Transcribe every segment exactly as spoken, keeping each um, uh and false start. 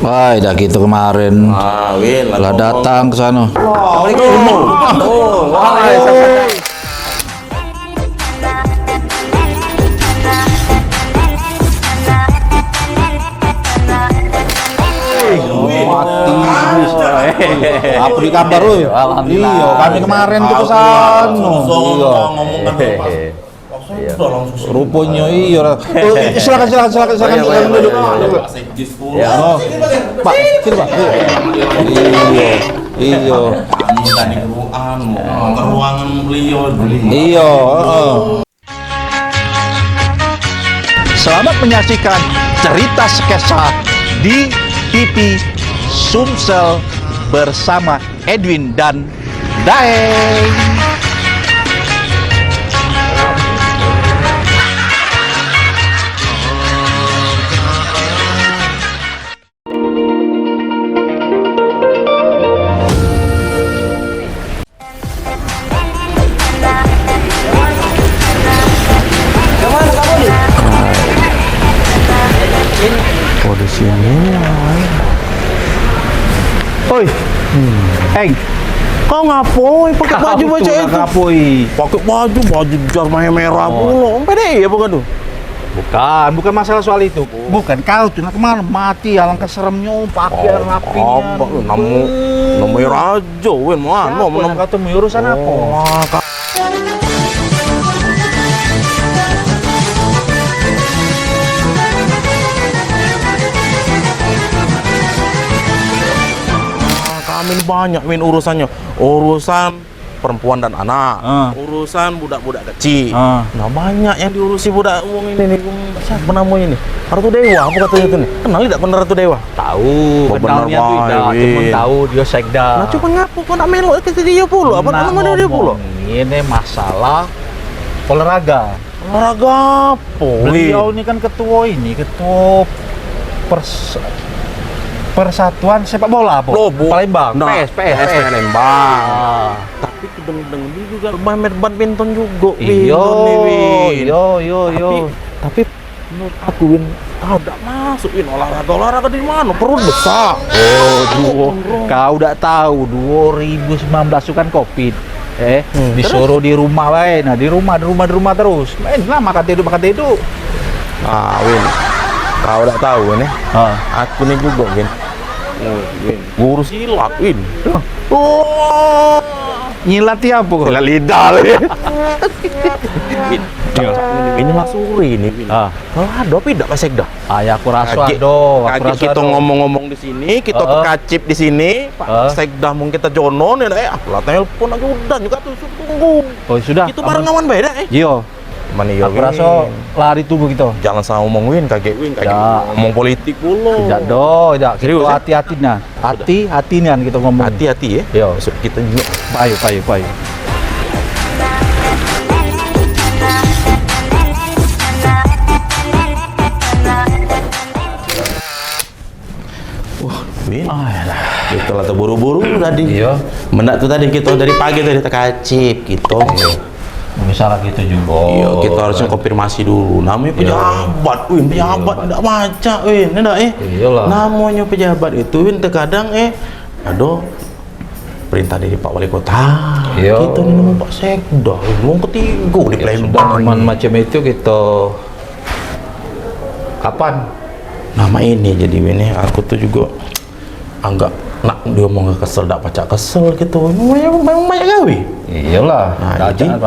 Wah, dah gitu kemarin. Ah, Win, lah datang ke sana. Assalamualaikum. Oh, wah, Mati. Apa di kabar, oi? Alhamdulillah. Iya, kami kemarin tuh ke sana. Iya. Ngomong kan pas. Langsung udah langsung sini. Rupanya iya. Oh, silakan, silakan, silakan, silakan. Oh, iya, silakan iya, duduk. Iya, iya. Duduk. Ya. Oh. Pak, sini, Pak. Iya. Iya. Kami tadi ke ruangan, mau ke ruangan beliau. Iya, heeh. Selamat menyaksikan cerita sketsa di P P Sumsel bersama Edwin dan Daeng. Polisi ini. Oi. Eng. Kau ngapo pakai baju macam itu? Ngapo? Pakai baju, baju jar merah pulo. Pede ya bukan tu? Bukan, bukan masalah soal itu. Bukan kau tu nak kemana? Mati, alangkah seremnyo, pakaian rapi. Apa lu namo, namo rajo, Win, mau anu, mau namo kata urusan apa? Kami ni banyak, Win, urusannyo. Urusan perempuan dan anak, urusan budak-budak kecil. Nah, banyak yang diurusi budak wong ini nih, wong siapa namanya nih? Ratu Dewa, apa katanya tuh nih? Kenal tidak kau Ratu Dewa? Tahu, kenalnya tuh tidak, cuma tahu dia sekda. Nah, cuma ngapo kau nak melok ke dia pulo? Apa nak melok dia pulo? Ini masalah olahraga. Olahraga apa? Beliau ini kan ketua ini, ketua pers-, Persatuan Sepak Bola apa? Palembang. Nah, P S, P S, P S Palembang. Tapi ku denger-denger dia juga main badminton juga, Win. Iyo, iyo, iyo, iyo. Tapi, tapi menurut aku, Win, kau dak masuk, Win, olahraga. Olahraga di mana? Perut besar. Oh, duo. Kau dak tahu, dua ribu sembilan belas tu kan covid. Eh, disuruh di rumah bae. Nah, di rumah, di rumah, di rumah terus. Main lah, makan tidur, makan tidur. Ah, Win. Kau dak tahu, Win, eh. Aku ni juga, Win. Guru silat, Win. Oh. Nyilat ni apa? Silat lidah lagi. Win, ini masuk uri ni, Win. Kalau ada apa tidak, Pak Sekda? Ah, ya, aku rasa ada. Aku rasa kita ngomong-ngomong di sini, kita tekacip di sini, Pak Sekda mungkin kita jono ni, eh, aku lah telepon aja udah juga tuh, tunggu. Oh, sudah. Kita bareng aman bae dah, eh. Iyo. Mani yo. Aku rasa lari tubuh kita. Jangan salah ngomong, Win, kagek, Win, kagek ngomong politik pulo. Tidak do, tidak. Serius, kita hati-hati nah. Hati, hati nian kita ngomong. Hati-hati ya. Yo. Masuk kita juga. Payu, payu, payu. Wah, Win. Kita lah terburu-buru tadi. Iya. Mendak tu tadi kita dari pagi tadi tekacip kita. Misalnya gitu juga. Iya, kita harusnya konfirmasi dulu. Namanya pejabat, Win, pejabat ndak macak, Win, ndak, eh? Iyalah. Namanya pejabat itu, Win, terkadang, eh, ada perintah dari Pak Wali Kota. Iya. Kita ni nemu Pak Sekda, wong ketiga di Palembang. Cuman macam itu kita kapan? Nama ini jadi ini, aku tu juga agak nak diomong kesel, dak pacak kesel gitu. Memang, memang banyak gawe. Iyalah, nah, jadi,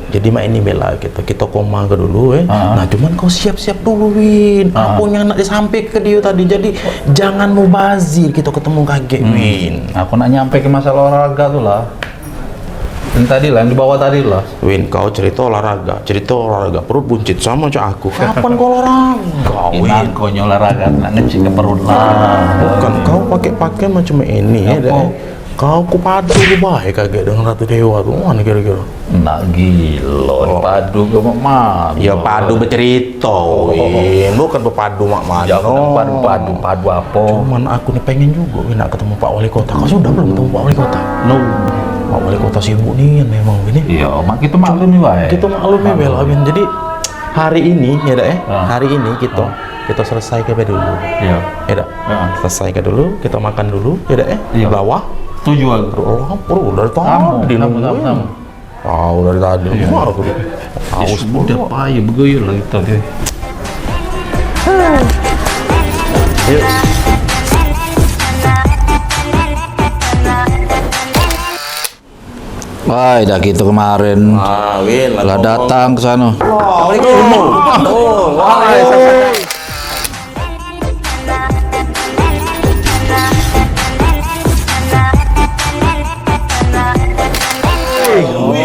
jadi mak ini bela kita, kita koma ke dulu, eh. Nah, cuman kau siap-siap dulu, Win. Apa yang nak disampaikan ke dia tadi? Jadi jangan mubazir, kita ketemu kagek, Win. Aku nak nyampe ke masalah olahraga tu lah. Yang tadi lah, yang di bawah tadi lah. Win, kau cerita olahraga, cerita olahraga perut buncit sama cak aku. Kapan kau olahraga, Win? Enak kau olahraga, nak ngecek ke perut lah. Bukan, kau pakai-pakai macam ini ya, Dek. Kau ku padu ku bae kagek dengan Ratu Dewa tu, mana kira-kira? Nak gilo, padu ke mak. Ya padu becerita, Win. Bukan bepadu mak mano. Jangan padu, padu, padu apa? Cuman aku ni pengen juga, Win, nak ketemu Pak Wali Kota. Kau sudah belum ketemu Pak Wali Kota? No. Pak Wali Kota sibuk ni memang, Win. Iya, mak kita maklumi bae. Kita maklumi bae lah, Win. Jadi hari ini ya, Dek, eh. Hari ini kita Kita selesai ke dulu. Iya. Ya dak? Heeh. Selesai ke dulu, kita makan dulu, ya dak, eh? Iya. Bawah. Setuju aku. Lapar, dari tadi nungguin. Tahu dari tadi. Iya. Wah, aku haus. Udah payah begoyo lah kita tu. Yuk. Wah, dah kita kemarin. Ah, Win, lah datang ke sana. Assalamualaikum. Oh, wah.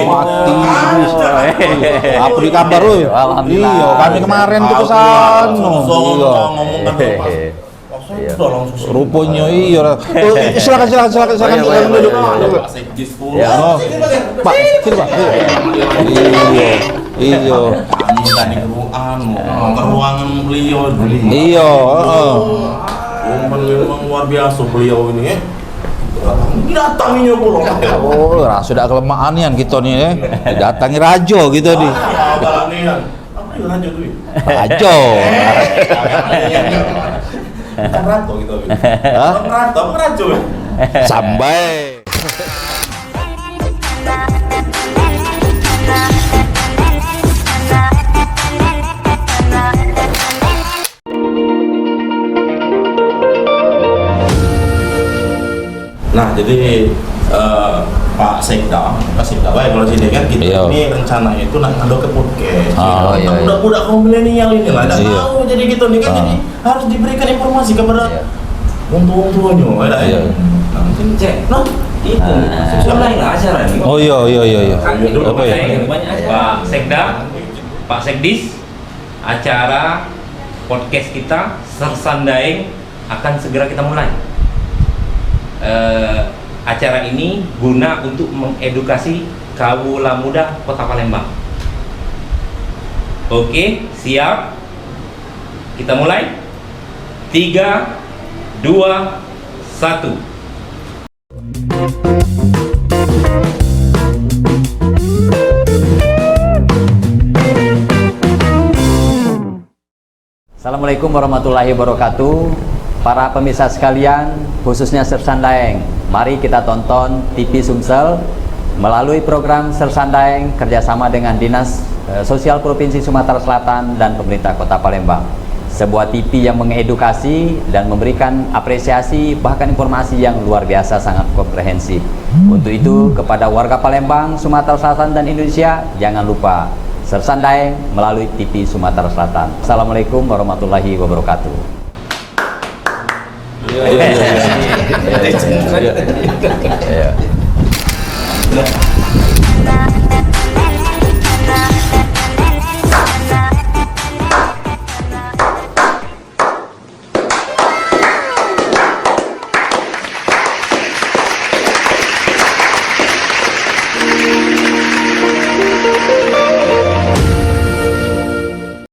Mati. Apa di kabar, oi? Alhamdulillah. Iya, kami kemarin tuh ke sana. Iya. Langsung sudah langsung sini. Rupanya iya. Oh, silakan, silakan, silakan, silakan. Oh, iya, silakan iya, duduk. Iya, iya. Duduk. Ya. Oh. Pak, sini, Pak. Iya. Iya. Kami tadi ke ruangan, mau ke ruangan beliau. Iya, heeh. Memang, memang luar biasa beliau ini, ya. Didatanginya pulang. Oh, rasa dak kelemahan nian kita ni, ya. Didatangi raja kita ni. Ah, galak nian. Apa yang raja tu, ya? Raja. Bukan rato kita, ya. Hah? Bukan rato, apa raja, ya? Sambai. Nah, jadi, eh, Pak Sekda, Pak Sekda, baik, kalau sini kan kita Iya. ini rencananya itu nak ngado ke podcast. Ah, Nah, iya, iya. Budak-budak kaum milenial ini lah, dak Iya. tahu, jadi kita ni kan Ah. jadi harus diberikan informasi kepada Iya. wong tua-wong tuanya, ya dak, ya? Iya. Nah, mungkin Cek. Nah, itu. Ah. Mulai lah acara ni. Oh, iya, iya, iya, iya. Kan dulu Apa ya? banyak, banyak acara. Pak Sekda, Pak Sekdis, acara podcast kita, Sersan Daeng, akan segera kita mulai. Eh, acara ini guna untuk mengedukasi kawula muda Kota Palembang. Oke, siap? Kita mulai. Tiga, dua, satu. Assalamualaikum warahmatullahi wabarakatuh. Para pemirsa sekalian, khususnya Sersan Daeng, mari kita tonton T V Sumsel melalui program Sersan Daeng kerjasama dengan Dinas, eh, Sosial Provinsi Sumatera Selatan dan Pemerintah Kota Palembang. Sebuah T V yang mengedukasi dan memberikan apresiasi, bahkan informasi yang luar biasa sangat komprehensif. Untuk itu, kepada warga Palembang, Sumatera Selatan, dan Indonesia, jangan lupa Sersan Daeng melalui T V Sumatera Selatan. Assalamualaikum warahmatullahi wabarakatuh. Iya, iya, iya, iya. Iya, iya. Iya.